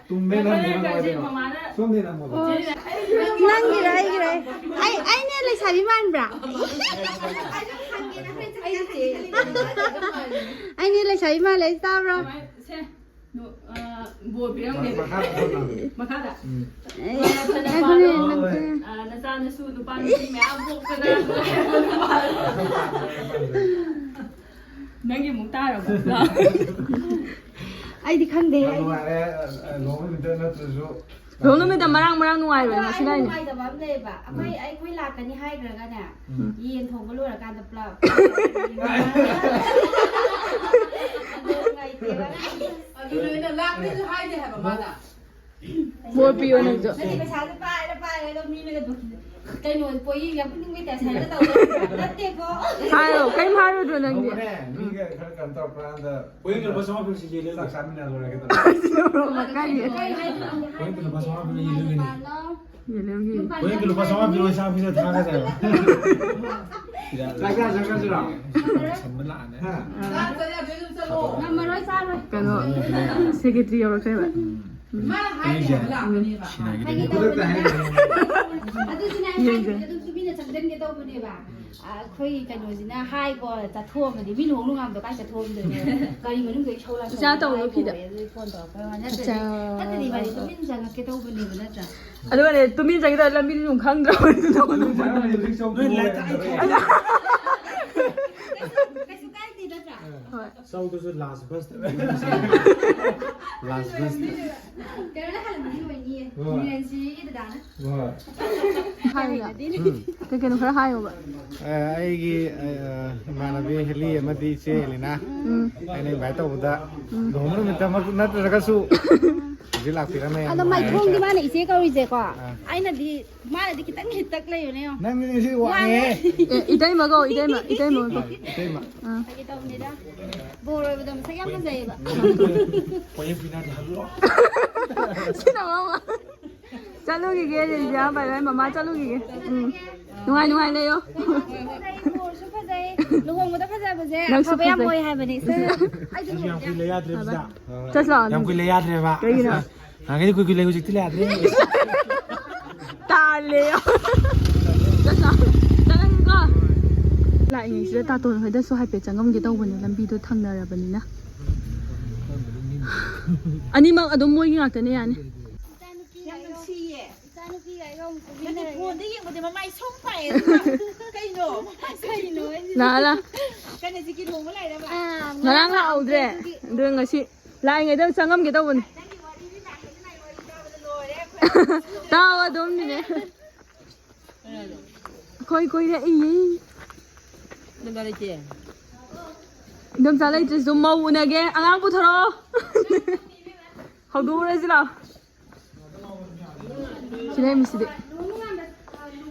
ꯇꯨꯝꯃꯦ ꯅꯪ ꯀꯩꯅꯣ ꯇꯧꯔꯗꯤ꯫ ꯁꯣꯝꯗꯤ ꯅꯪ ꯃꯣꯕꯥꯏꯜ꯫ ꯅꯪꯒꯤꯔ ꯑꯩꯒꯤꯔ? ꯑꯩ, ꯑꯩꯅ ꯂꯩꯁꯥꯕꯤ ꯃꯥꯟꯕ꯭ꯔꯥ? ꯑꯩꯅ ꯂꯩꯁꯥꯕꯤ ꯃꯥꯜꯂꯦ, ꯑꯩ ꯇꯥꯕ꯭ꯔꯣ? ꯁꯦ, ꯅꯣ-, ꯑ, ꯕꯣꯔ ꯄꯤꯔꯝꯒꯦ꯫ ꯃꯈꯥꯗ ꯐꯝꯃꯣ꯫ ꯃꯈꯥꯗ? ꯎꯝ꯫ ꯑꯦ, ꯉꯥꯏꯈꯣꯅꯦ, ꯅꯪꯁꯦ꯫ ꯑ, ꯅꯆꯥ ꯅꯁꯨ ꯅꯨꯄꯥ ꯅꯨꯄꯤ ꯃꯌꯥꯝ ꯄꯣꯛꯇꯅ꯫ ꯅꯪꯒꯤ ꯑꯃꯨꯛ ꯇꯥꯔꯕꯣ? ꯑꯩꯗꯤ ꯈꯪꯗꯦ, ꯌꯥꯝ ꯑꯩꯗꯤ ꯅꯨꯡꯉꯥꯏꯔꯦ, ꯑ, ꯑ, ꯂꯨꯍꯣꯡꯕ ꯅꯨꯃꯤꯠꯇ ꯅꯠꯇ꯭ꯔꯁꯨ꯫ ꯂꯨꯍꯣꯡ ꯅꯨꯃꯤꯠꯇ ꯃꯔꯥꯡ ꯃꯔꯥꯡ ꯅꯨꯡꯉꯥꯏꯔꯣꯏ ꯑꯗꯣ ꯉꯁꯤ ꯑꯩ ꯂꯥꯏꯅꯦ꯫ ꯅꯨꯡꯉꯥꯏꯇꯕ ꯑꯃ ꯂꯩꯌꯦꯕ꯫ ꯑꯩꯈꯣꯏ, ꯎꯝ꯫ ꯑꯩꯈꯣꯏ ꯂꯥꯛꯀꯅꯤ ꯍꯥꯏꯈ꯭ꯔꯒꯅꯦ, ꯎꯝ꯫ ꯌꯦꯟ ꯊꯣꯡꯕ ꯂꯣꯏꯔꯀꯥꯟꯗ ꯄꯨꯂꯞ꯫ ꯑꯗꯣ ꯅꯨꯡꯉꯥꯏꯇꯦꯕ꯫ ꯑꯗꯨ ꯂꯣꯏꯅ ꯂꯥꯛꯅꯤꯁꯨ ꯍꯥꯏꯗꯦ ꯍꯥꯏꯕ ꯃꯥꯅ꯫ ꯕꯣꯔ ꯄꯤꯌꯣ ꯅꯪꯁꯨ꯫ ꯅꯠꯇꯦ, ꯄꯩꯁꯥꯁꯦ ꯄꯥꯏꯔ ꯄꯥꯏꯔꯒ ꯃꯤ ꯑꯃꯅ ꯀꯩꯅꯣ ꯄꯣꯌꯦꯡ ꯌꯥꯝ ꯄꯨꯛꯅꯤꯡ ꯅꯨꯡꯁꯤꯕ type ꯇ ꯇꯧ ꯂꯩꯕ꯫ ꯅꯠꯇꯦꯀꯣ꯫ ꯍꯥꯏꯌꯣ, ꯀꯩꯝ ꯍꯥꯏꯔꯨꯗ꯭ꯔꯣ ꯅꯪꯗꯤ? ꯇꯧꯕꯅꯦ, ꯃꯤꯒ ꯈꯔ ꯀꯩꯅꯣ ꯇꯧꯔꯛꯄ ꯀꯥꯟꯗ ꯍꯣꯔꯦꯟꯒꯤ ꯂꯨꯄꯥ ꯆꯥꯝꯃꯉꯥ ꯄꯤꯔꯛꯑꯣꯁꯦ, ꯌꯦꯜꯂꯦ꯫ ꯆꯥꯛ ꯆꯥꯃꯤꯟꯅ ꯂꯣꯏꯔꯦ ꯀꯩꯗꯧꯔꯒꯦ? ꯃꯀꯥꯏ꯫ ꯀꯩ ꯍꯥꯏꯅꯣ? ꯍꯣꯔꯦꯟꯒꯤ ꯂꯨꯄꯥ ꯆꯥꯝꯃꯉꯥ ꯄꯤꯔꯛꯑꯣ, ꯌꯦꯜꯂꯨꯒꯤꯅꯤ꯫ ꯌꯦꯜꯂꯨꯒꯤ꯫ ꯍꯣꯔꯦꯟꯒꯤ ꯂꯨꯄꯥ ꯆꯥꯝꯃꯉꯥ ꯄꯤꯔꯛꯑꯣ, ꯏꯆꯥ ꯄꯤꯖ ꯊꯥꯒꯠꯁꯦ ꯍꯥꯏꯕ꯫ ꯆꯥꯛ ꯆꯥ ꯆꯠꯈ꯭ꯔꯁꯤꯔꯣ? ꯁꯝꯕ ꯂꯥꯛꯑꯅꯤ꯫ ꯍꯥ? ꯆꯥꯛ ꯆꯥ ꯌꯥꯗ꯭ꯔꯦ, ꯑꯗꯨꯝ ꯆꯠꯂꯣ꯫ ꯉꯝꯃꯔꯣꯏ, ꯆꯥꯔꯣꯏ꯫ ꯀꯩꯅꯣ, ꯁꯦꯀ꯭ꯔꯦꯇꯔꯤ ꯌꯧꯔꯛꯈ꯭ꯔꯦꯕ꯫ ꯎꯝ꯫ ꯃꯥꯅ ꯍꯥꯏꯅꯦ ꯍꯥꯏꯕ ꯂꯥꯛꯄꯅꯦꯕ꯫ ꯁꯤꯟꯅꯈꯤꯗꯣꯏꯅꯦ꯫ ꯐꯥꯒꯤ ꯇꯧꯕꯅꯤꯗ꯫ ꯑꯗꯨꯁꯨꯅꯦ ꯑꯩ ꯍꯥꯏꯗꯣꯏꯁꯦ ꯑꯗꯨꯝ ꯇꯨꯃꯤꯟꯅ ꯆꯪꯁꯤꯟꯒꯦ ꯇꯧꯕꯅꯦꯕ꯫ ꯑꯩꯈꯣꯏ ꯀꯩꯅꯣꯁꯤꯅ ꯍꯥꯏꯀꯣ, ꯆꯠꯊꯣꯛꯑꯝꯃꯗꯤ ꯃꯤ ꯂꯨꯍꯣꯡ ꯂꯨꯍꯣꯡꯉꯝꯗꯣ ꯀꯥꯏ ꯆꯠꯊꯣꯛꯑꯝꯗꯣꯏꯅꯣ? ꯒꯥꯔꯤ ꯃꯅꯨꯡꯗ ꯏꯁꯧ ꯂꯥꯡꯁꯧ ꯏꯆꯥ ꯇꯧꯅꯨ ꯍꯥꯏꯀꯣ, ꯐꯤꯗ꯫ ꯑꯗꯨꯗꯤ ꯐꯣꯟ ꯇꯧꯔꯛꯄ ꯋꯥꯅꯤ꯫ ꯅꯠꯇ꯭ꯔꯗꯤ, ꯑꯠꯆꯥ꯫ ꯅꯠꯇ꯭ꯔꯗꯤ ꯏꯕꯥꯅꯤ ꯇꯨꯃꯤꯟ ꯆꯪꯉꯛꯀꯦ ꯇꯧꯕꯅꯦꯕ, ꯅꯠꯇ꯭ꯔꯥ? ꯑꯗꯨꯒꯅꯦ, ꯇꯨꯃꯤꯟ ꯆꯪꯈꯤꯗ ꯂꯝꯕꯤꯗꯨ ꯑꯗꯨꯝ ꯈꯪꯗ꯭ꯔꯕ꯫ ꯅꯣꯏ ꯂꯩꯀꯥꯏ ꯀꯩꯁꯨ ꯀꯥꯏꯗꯦ, ꯅꯠꯇ꯭ꯔꯥ? ꯍꯣꯏ꯫ ꯆꯧꯗꯨꯁꯨ ꯂꯥꯁ ꯕꯁꯇ꯫ ꯂꯥꯁ ꯕꯁꯇ꯫ ꯀꯩꯅꯣꯅ ꯍꯜꯂꯝꯃꯅꯤ, ꯂꯣꯏꯅꯤꯌꯦ꯫ ꯍꯣꯏ꯫ ꯃꯤꯔꯦꯟꯁꯤꯒꯤ ꯗꯗꯥꯅ꯫ ꯍꯣꯏ꯫ ꯍꯥꯏꯌꯨꯅ꯫ ꯎꯝ꯫ ꯀꯩ ꯀꯩꯅꯣ ꯈꯔ ꯍꯥꯏꯌꯣꯕ꯫ ꯑ, ꯑꯩꯒꯤ, ꯑ, ꯏꯃꯥꯟꯅꯕꯤ ꯍꯦꯂꯤ ꯑꯃꯗꯤ ꯏꯆꯦ ꯑꯦꯂꯤꯅꯥ꯫ ꯎꯝ꯫ ꯑꯩꯅ ꯏꯟꯚꯥꯏꯠ ꯇꯧꯕꯗ ꯎꯝ꯫ ꯂꯨꯍꯣꯡꯕ ꯅꯨꯃꯤꯠꯇꯃꯛ ꯅꯠꯇ꯭ꯔꯒꯁꯨ ꯍꯧꯖꯤꯛ ꯂꯥꯛꯄꯤꯔꯝꯃꯦ, ꯌꯥꯝ ꯑꯗꯣ ꯅꯨꯡꯉꯥꯏꯔꯦ꯫ ꯃꯥꯏꯊꯣꯡꯗꯤ ꯃꯥꯅ ꯏꯆꯦ ꯀꯧꯔꯤꯁꯦꯀꯣ꯫ ꯑꯥ꯫ ꯑꯩꯅꯗꯤ, ꯃꯥꯅꯗꯤ ꯈꯤꯇꯪ ꯍꯤꯠꯇꯛ ꯂꯩꯕꯅꯦ ꯌꯦꯡꯉꯣ꯫ ꯅꯪꯗꯤ ꯉꯁꯤ ꯋꯥꯡꯉꯦ꯫ ꯋꯥꯡꯉꯦ꯫ ꯑꯦ, ꯏꯇꯩꯃ ꯀꯧ, ꯏꯇꯩꯃ, ꯏꯇꯩꯃ ꯀꯧ꯫ ꯑꯥ, ꯏꯇꯩꯃ꯫ ꯑꯥ꯫ ꯐꯥꯒꯤ ꯇꯧꯕꯅꯤꯗ꯫ ꯕꯣꯔ ꯑꯣꯏꯕꯗꯣ ꯃꯁꯛ ꯌꯥꯝ ꯐꯖꯩꯌꯦꯕ꯫ ꯄꯣꯌꯦꯡ ꯄꯤꯅꯗꯦ ꯍꯜꯂꯣ꯫ ꯁꯤꯅ ꯃꯃꯥ꯫ ꯆꯠꯂꯨꯈꯤꯒꯦ, ꯔꯦꯟꯖꯤꯌꯥ, ꯕꯥꯏ ꯕꯥꯏ, ꯃꯃꯥ ꯆꯠꯂꯨꯈꯤꯒꯦ꯫ ꯎꯝ꯫ ꯅꯨꯡꯉꯥꯏ ꯅꯨꯡꯉꯥꯏ ꯂꯩꯌꯣ꯫ ꯐꯖꯩ, ꯕꯣꯔꯁꯨ ꯐꯖꯩ꯫ ꯂꯨꯍꯣꯡꯕꯗ ꯐꯖꯕꯁꯦ ꯅꯪꯁꯨ ꯑꯐꯕ ꯌꯥꯝ ꯐꯖꯩ꯫ ꯑꯣꯏ ꯍꯥꯏꯕꯅꯦ꯫ ꯑꯩꯗꯤ ꯌꯥꯝ ꯀꯨꯏ ꯂꯩ ꯌꯥꯗ꯭ꯔꯦ ꯁꯤꯗ꯫ ꯆꯠꯂꯣ ꯌꯥꯝ ꯅꯪ꯫ ꯀꯨꯏ ꯂꯩ ꯌꯥꯗ꯭ꯔꯦꯕ꯫ ꯀꯩꯒꯤꯅꯣ? ꯅꯍꯥꯟꯒꯩꯗꯤ ꯀꯨꯏ ꯀꯨꯏ ꯂꯩ, ꯍꯧꯖꯤꯛꯇꯤ ꯂꯩ ꯌꯥꯗ꯭ꯔꯦ꯫ ꯇꯥꯜꯂꯦ꯫ ꯆꯠꯂꯣ꯫ ꯆꯠꯂꯒꯦꯀꯣ꯫ ꯂꯥꯛꯏꯉꯩꯁꯤꯗ ꯇꯥꯇꯣꯟ ꯍꯣꯏꯗꯁꯨ ꯍꯥꯏꯐꯦꯠ ꯆꯪꯉꯝꯒꯦ ꯇꯧꯕꯅꯦ, ꯂꯝꯕꯤꯗꯣ ꯊꯪꯅꯔꯕꯅꯤꯅ꯫ ꯑꯅꯤꯃꯛ ꯑꯗꯨꯝ ꯃꯣꯏꯒꯤ ꯉꯥꯛꯇꯅꯦ, ꯌꯥꯅꯤ꯫ ꯌꯥꯝ ꯅꯨꯡꯁꯤꯌꯦ꯫ ꯏꯆꯥꯅꯨꯄꯤꯒ ꯑꯩꯒ ꯑꯃꯨꯛ ꯅꯠꯇꯦ, ꯀꯨꯝꯃꯤꯟꯅꯔꯦ꯫ ꯐꯣꯟꯗ ꯌꯦꯡꯕꯗꯤ ꯃꯃꯥꯏ ꯁꯣꯝ ꯄꯥꯛꯑꯦ, ꯑꯗꯨꯒ ꯀꯩꯅꯣ? ꯀꯩꯅꯣ ꯍꯥꯏꯁꯤꯕꯣ? ꯂꯥꯛꯑꯣ, ꯂꯥꯛꯑꯣ꯫ ꯀꯩꯅꯣ, ꯖꯤꯀꯤ ꯂꯨꯍꯣꯡꯕ ꯂꯥꯛꯏꯔꯕ? ꯑꯥ, ꯉꯔꯥꯡ ꯉꯔꯥꯡ ꯂꯥꯛꯍꯧꯗ꯭ꯔꯦ꯫ ꯂꯥꯛꯍꯧꯗ꯭ꯔꯦ, ꯑꯗꯨꯒꯤ꯫ ꯑꯗꯨ ꯉꯁꯤ ꯂꯥꯛꯏꯉꯩꯗ ꯆꯪꯉꯝꯒꯦ ꯇꯧꯕꯅꯤ꯫ ꯅꯪꯒꯤ ꯋꯥꯔꯤꯗꯤ ꯃꯌꯥꯝ ꯂꯩ, ꯂꯣꯏꯔꯦ ꯑꯩꯈꯣꯏ꯫ ꯇꯥꯎ ꯑꯗꯨꯝꯅꯤꯅꯦ꯫ ꯑꯩꯈꯣꯏ ꯀꯣꯏꯔꯛꯏꯌꯦ꯫ ꯏꯟꯗꯣꯝꯆꯥ ꯂꯩꯇ꯭ꯔꯁꯨ ꯃꯧ ꯎꯅꯒꯦ꯫ ꯑꯉꯥꯡ ꯄꯨꯊꯣꯔꯛꯑꯣ꯫ ꯍꯧꯗꯣꯛꯎꯔꯁꯤ ꯂꯥꯛꯑꯣ꯫ ꯁꯤ ꯂꯩꯔꯝꯃꯤꯁꯤꯗꯤ꯫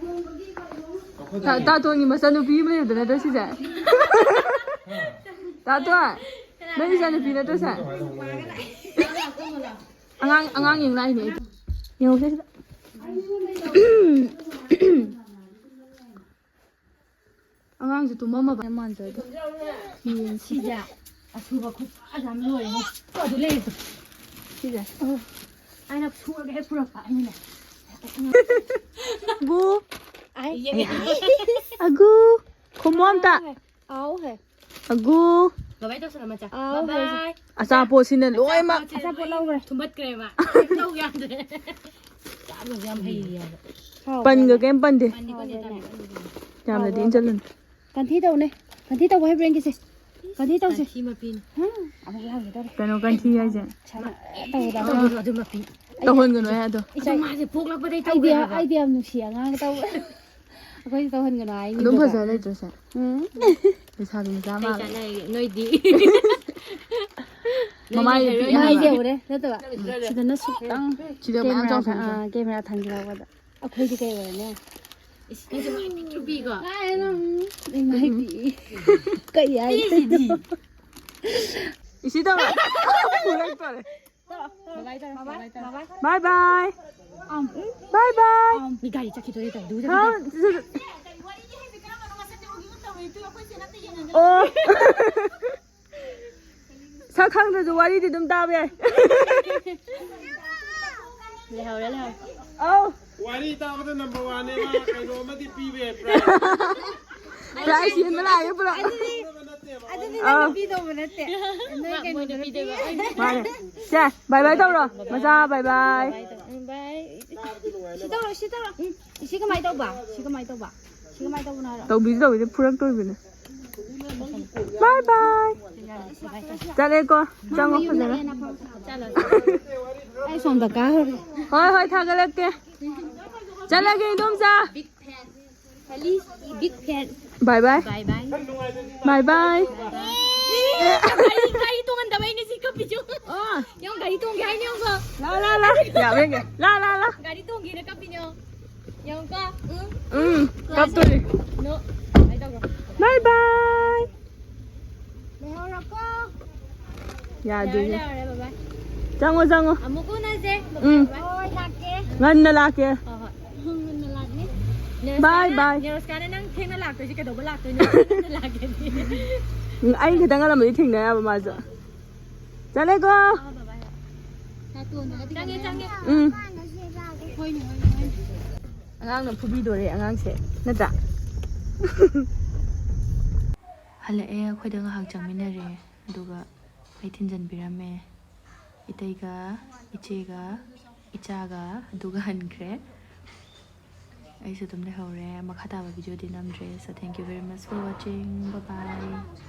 ꯇꯥ-, ꯇꯥꯇꯣꯟꯒꯤ ꯃꯆꯥꯅꯨꯄꯤ ꯑꯃ ꯂꯩꯕꯗꯣ ꯅꯠꯇ꯭ꯔꯣ ꯁꯤꯁꯦ? ꯇꯥꯇꯣꯟ, ꯅꯪ ꯏꯆꯥꯅꯨꯄꯤ ꯅꯠꯇ꯭ꯔꯣ ꯁꯦ? ꯑꯉꯥꯡ, ꯑꯉꯥꯡ ꯌꯦꯡ ꯂꯥꯛꯏꯅꯦ ꯑꯩꯗꯤ꯫ ꯌꯦꯡꯉꯨꯁꯦ ꯁꯤꯗ꯫ ꯑꯉꯥꯡꯁꯨ ꯇꯨꯝꯃꯝꯃꯕ ꯌꯥꯝ ꯃꯥꯟꯖꯗꯦ꯫ ꯌꯦꯡꯁꯤ꯫ ꯁꯤꯁꯦ ꯑꯊꯨꯕ ꯈꯨꯠꯁꯥꯁꯦ ꯌꯥꯝ ꯂꯣꯏꯔꯦ꯫ ꯑꯗꯨ ꯂꯩꯔꯦ꯫ ꯁꯤꯁꯦ꯫ ꯑꯣ꯫ ꯑꯩꯅ ꯁꯨꯔꯒ ꯍꯦꯛ ꯄꯨꯔꯛꯄ ꯑꯩꯅꯅꯦ꯫ ꯑꯒꯨ꯫ ꯑꯒꯨ꯫ ꯈꯨꯝꯃꯣ ꯑꯝꯇ꯫ ꯑꯥꯎ ꯍꯦ꯫ ꯑꯒꯨ꯫ ꯕꯥꯏ ꯕꯥꯏ ꯇꯧꯁꯜꯂꯣ ꯃꯆꯥ꯫ ꯑꯥꯎ ꯍꯦ꯫ ꯕꯥꯏ ꯕꯥꯏ꯫ ꯑꯆꯥꯄꯣꯠꯁꯤꯅ ꯂꯣꯏꯅꯃꯛ꯫ ꯑꯆꯥꯄꯣꯠꯁꯦ ꯑꯆꯥꯄꯣꯠ ꯂꯣꯏ ꯂꯧꯈ꯭ꯔꯦ꯫ ꯊꯨꯝꯕꯠꯈ꯭ꯔꯦꯕ꯫ ꯂꯧ ꯌꯥꯗ꯭ꯔꯦ꯫ ꯆꯥꯕꯁꯨ ꯌꯥꯝ ꯍꯩꯌꯦ ꯍꯥꯏꯕ꯫ ꯍꯥꯎꯕ꯭ꯔꯥ? ꯄꯟꯒ ꯀꯩꯝ ꯄꯟꯗꯦ꯫ ꯄꯟꯗꯤ ꯄꯟꯗꯦ, ꯇꯝꯃꯦ꯫ ꯌꯥꯝꯅꯗꯤ ꯍꯥꯎꯕ꯭ꯔꯥ? ꯏꯟꯖꯜꯂꯨꯅꯨ꯫ ꯀꯟꯊꯤ ꯇꯧꯅꯦ꯫ ꯀꯟꯊꯤ ꯇꯧꯕ ꯍꯩꯕ꯭ꯔꯥ ꯌꯦꯡꯒꯤꯁꯦ꯫ ꯀꯟꯊꯤ ꯇꯧꯁꯦ꯫ ꯀꯟꯊꯤ ꯃꯄꯤꯅꯤ꯫ ꯍꯥ, ꯑꯃꯨꯛ ꯂꯥꯡꯒꯦ ꯇꯧꯔꯦ꯫ ꯀꯩꯅꯣ ꯀꯟꯊꯤ ꯍꯥꯏꯁꯦ? ꯁꯥꯟꯅ ꯇꯧꯕꯗ ꯑꯃ꯫ ꯇꯧꯒꯅꯨ ꯑꯗꯨ ꯃꯄꯤ꯫ ꯇꯧꯍꯟꯒꯅꯨ ꯍꯦ ꯑꯗꯣ꯫ ꯏꯆꯥ, ꯑꯗꯣ ꯃꯥꯁꯦ ꯄꯣꯛꯂꯛꯄꯗꯩ ꯑꯩꯗꯤ, ꯇꯧꯈ꯭ꯔꯦ ꯍꯥꯏꯕ꯫ ꯑꯩꯗꯤ ꯌꯥꯝ ꯅꯨꯡꯁꯤ ꯑꯉꯥꯡꯒ ꯇꯧꯕ꯫ ꯑꯩꯈꯣꯏꯗꯤ ꯇꯧꯍꯟꯒꯅꯨ ꯍꯥꯏꯅꯤ ꯑꯗꯨꯝ ꯑꯗꯨꯒ꯫ ꯐꯖ ꯂꯩꯇ꯭ꯔꯣ ꯁꯦ? ꯎꯝ꯫ ꯂꯩꯁꯥꯕꯤ ꯃꯆꯥ ꯀꯩ ꯃꯥꯜꯂꯦ꯫ ꯆꯥꯟꯅꯔꯤꯒꯦ? ꯅꯣꯏꯗꯤ꯫ ꯃꯃꯥꯏꯗ ꯅꯣꯏꯗꯤ ꯄꯤꯛꯑꯦ ꯍꯥꯏꯕ꯫ ꯃꯥꯏꯁꯦ ꯎꯔꯦ ꯅꯠꯇꯕ꯫ ꯁꯤꯗꯅ ꯁꯨꯛꯇꯪ ꯁꯤꯗ ꯃꯌꯥꯝ ꯀꯦꯃꯦꯔꯥ ꯊꯥ-, ꯆꯥꯎꯊꯣꯛꯈ꯭ꯔꯦ꯫ ꯑꯥ, ꯀꯦꯃꯦꯔꯥ ꯊꯥꯡꯖꯤꯜꯍꯧꯕꯗ꯫ ꯑꯩꯈꯣꯏꯗꯤ ꯀꯩ ꯑꯣꯏꯔꯅꯤ? ꯏꯁ, ꯅꯪꯁꯨ ꯃꯥꯏ ꯄꯤꯛꯇ꯭ꯔꯨ ꯄꯤꯀꯣ꯫ ꯀꯥꯏ ꯅꯪ? ꯏꯃꯥꯏ ꯄꯤ꯫ ꯀꯩ ꯍꯥꯏꯗꯣꯏꯅꯣ? ꯄꯤꯁꯤꯗꯤ꯫ ꯏꯁꯤ ꯇꯧꯔꯣ꯫ ꯐꯨꯔꯛꯇꯣꯔꯦ꯫ ꯕꯥꯏ ꯕꯥꯏ ꯇꯧꯔꯣ, ꯕꯥꯏ ꯕꯥꯏ ꯇꯧꯔꯣ꯫ ꯕꯥꯏ ꯕꯥꯏ꯫ ꯑꯝ, ꯎꯝ꯫ ꯕꯥꯏ ꯕꯥꯏ꯫ ꯑꯝ, ꯃꯤ ꯒꯥꯔꯤ ꯆꯠꯈꯤꯗꯣꯔꯦ ꯇꯧꯔꯤꯗꯨ, ꯍꯥꯎ, ꯆꯠꯈꯤꯗꯣꯔꯦ꯫ ꯁꯤ-, ꯁꯤ-, ꯑꯣ꯫ ꯁꯛ ꯈꯪꯗ꯭ꯔꯁꯨ ꯋꯥꯔꯤꯗꯤ ꯑꯗꯨꯝ ꯇꯥꯕ ꯌꯥꯏ꯫ ꯂꯩꯍꯧꯔꯦ, ꯂꯩꯍꯧꯔꯦ꯫ ꯑꯧ꯫ ꯋꯥꯔꯤ ꯇꯥꯕꯗ ꯅꯝꯕꯔ ꯋꯥꯟꯅꯦ ꯃꯥ, ꯀꯩꯅꯣ ꯑꯃꯗꯤ ꯄꯤꯕ ꯌꯥꯏ, ꯄ꯭ꯔꯥꯏꯖ꯫ ꯄ꯭ꯔꯥꯏꯖ ꯌꯦꯟꯕ ꯂꯥꯛꯑꯦ ꯄꯨꯂꯞ꯫ ꯑꯗꯨꯗꯤ, ꯑꯗꯨꯗꯤ ꯑꯥ꯫ ꯅꯪꯅ ꯄꯤꯗꯧꯕ ꯅꯠꯇꯦ꯫ ꯅꯣꯏ ꯃꯣꯏꯅ ꯀꯩꯅꯣꯗꯨꯅ ꯄꯤꯗꯣꯏꯕ꯫ ꯄꯤꯗꯣꯏꯕ꯫ ꯃꯥꯅꯦ꯫ ꯁꯦ, ꯕꯥꯏ ꯕꯥꯏ ꯇꯧꯔꯣ꯫ ꯃꯆꯥ, ꯕꯥꯏ ꯕꯥꯏ꯫ ꯕꯥꯏ ꯕꯥꯏ ꯇꯧ-, ꯎꯝ, ꯕꯥꯏ꯫ ꯁꯤ ꯇꯧꯔꯣ, ꯁꯤ ꯇꯧꯔꯣ꯫ ꯎꯝ, ꯁꯤ ꯀꯃꯥꯏ ꯇꯧꯕ? ꯁꯤ ꯀꯃꯥꯏ ꯇꯧꯕ? ꯁꯤ ꯀꯃꯥꯏ ꯇꯧꯕꯅꯣ ꯍꯥꯏꯔꯣ? ꯇꯧꯕꯤꯁꯤ ꯇꯧꯕꯤꯁꯤ, ꯐꯨꯔꯛꯇꯣꯔꯤꯕꯅꯦ꯫ ꯕꯥꯏ ꯕꯥꯏ꯫ ꯆꯠꯂꯦꯀꯣ꯫ ꯆꯪꯉꯣ ꯐꯖꯅ꯫ ꯆꯠꯂꯣ, ꯆꯠꯂꯣ꯫ ꯑꯩ ꯁꯣꯝꯗ ꯀꯥꯔꯨꯔꯦ꯫ ꯍꯣꯏ, ꯍꯣꯏ, ꯊꯥꯒꯠꯂꯛꯀꯦ꯫ ꯆꯠꯂꯒꯦ, ꯏꯗꯣꯝꯆꯥ꯫ Big fan. ꯕꯥꯏ ꯕꯥꯏ꯫ ꯕꯥꯏ ꯕꯥꯏ꯫ ꯕꯥꯏ ꯕꯥꯏ꯫ ꯒꯥꯔꯤ, ꯒꯥꯔꯤ ꯇꯣꯡꯍꯟꯗꯕꯩꯅꯦ ꯁꯤ ꯀꯞꯄꯤꯁꯨ꯫ ꯑꯣ꯫ ꯌꯦꯡꯉꯨ, ꯒꯥꯔꯤ ꯇꯣꯡꯒꯦ ꯍꯥꯏꯅꯤ ꯌꯦꯡꯉꯨꯀꯣ꯫ ꯂꯥ, ꯂꯥ, ꯂꯥ꯫ ꯌꯥꯕ꯭ꯔꯥ ꯌꯦꯡꯒꯦ꯫ ꯂꯥ, ꯂꯥ, ꯂꯥ꯫ ꯒꯥꯔꯤ ꯇꯣꯡꯒꯦꯅ ꯀꯞꯄꯤꯅꯦ ꯌꯦꯡꯉꯨ꯫ ꯌꯦꯡꯉꯨꯀꯣ꯫ ꯎꯝ꯫ ꯎꯝ, ꯀꯞꯇꯣꯔꯤ꯫ ꯅꯣ꯫ ꯀꯃꯥꯏ ꯇꯧꯕ꯭ꯔꯣ? ꯕꯥꯏ ꯕꯥꯏ꯫ ꯂꯩꯍꯧꯔꯣꯀꯣ꯫ ꯌꯥꯗꯦ꯫ ꯌꯥꯔꯦ, ꯌꯥꯔꯦ, ꯕꯥꯏ ꯕꯥꯏ꯫ ꯆꯪꯉꯣ, ꯆꯪꯉꯣ꯫ ꯑꯃꯨꯛ ꯎꯅꯁꯦ꯫ ꯎꯝ꯫ ꯍꯣꯏ, ꯂꯥꯛꯀꯦ꯫ ꯉꯟꯅ ꯂꯥꯛꯀꯦ꯫ ꯍꯣꯏ, ꯍꯣꯏ꯫ ꯉꯟꯅ ꯂꯥꯛꯅꯤ꯫ ꯕꯥꯏ ꯅꯦꯔꯣꯁꯀꯥꯅ-, ꯕꯥꯏ꯫ ꯅꯦꯔꯣꯁꯀꯥꯅ ꯅꯪ ꯊꯦꯡꯅ ꯂꯥꯛꯇꯣꯏꯁꯦ ꯀꯩꯗꯧꯕ ꯂꯥꯛꯇꯣꯏꯅꯣ? ꯉꯟꯅ ꯂꯥꯛꯀꯦ꯫ ꯎꯝ, ꯑꯩ ꯈꯤꯇꯪ ꯉꯜꯂꯝꯃꯗꯤ ꯊꯦꯡꯅ ꯌꯥꯕ ꯃꯥꯁꯨ꯫ ꯆꯠꯂꯦꯀꯣ꯫ ꯑꯥ, ꯕꯥꯏ ꯕꯥꯏ꯫ ꯇꯥꯇꯥ꯫ ꯆꯪꯉꯦ, ꯆꯪꯉꯦ꯫ ꯎꯝ꯫ ꯍꯣꯏꯅꯦ, ꯍꯣꯏꯅꯦ, ꯍꯣꯏꯅꯦ꯫ ꯑꯉꯥꯡꯅ ꯐꯨꯕꯤꯗꯣꯔꯦ ꯑꯉꯥꯡꯁꯦ, ꯅꯠꯇ꯭ꯔꯥ? ꯍꯜꯂꯛꯑꯦ, ꯑꯩꯈꯣꯏꯗ ꯉꯥꯏꯍꯥꯛ ꯆꯪꯃꯤꯟꯅꯔꯦ, ꯑꯗꯨꯒ ꯑꯩ ꯊꯤꯟꯖꯟꯕꯤꯔꯝꯃꯦ꯫ ꯏꯇꯩꯒ, ꯏꯆꯦꯒ, ꯏꯆꯥꯒ, ꯑꯗꯨꯒ ꯍꯟꯈ꯭ꯔꯦ꯫ ꯑꯩꯁꯨ ꯑꯗꯨꯝ ꯂꯩꯍꯧꯔꯦ꯫ ꯃꯈꯥ ꯇꯥꯕ videoꯗꯤ ꯅꯝꯗ꯭ꯔꯦ꯫ So thank you very much for watching. Bye bye.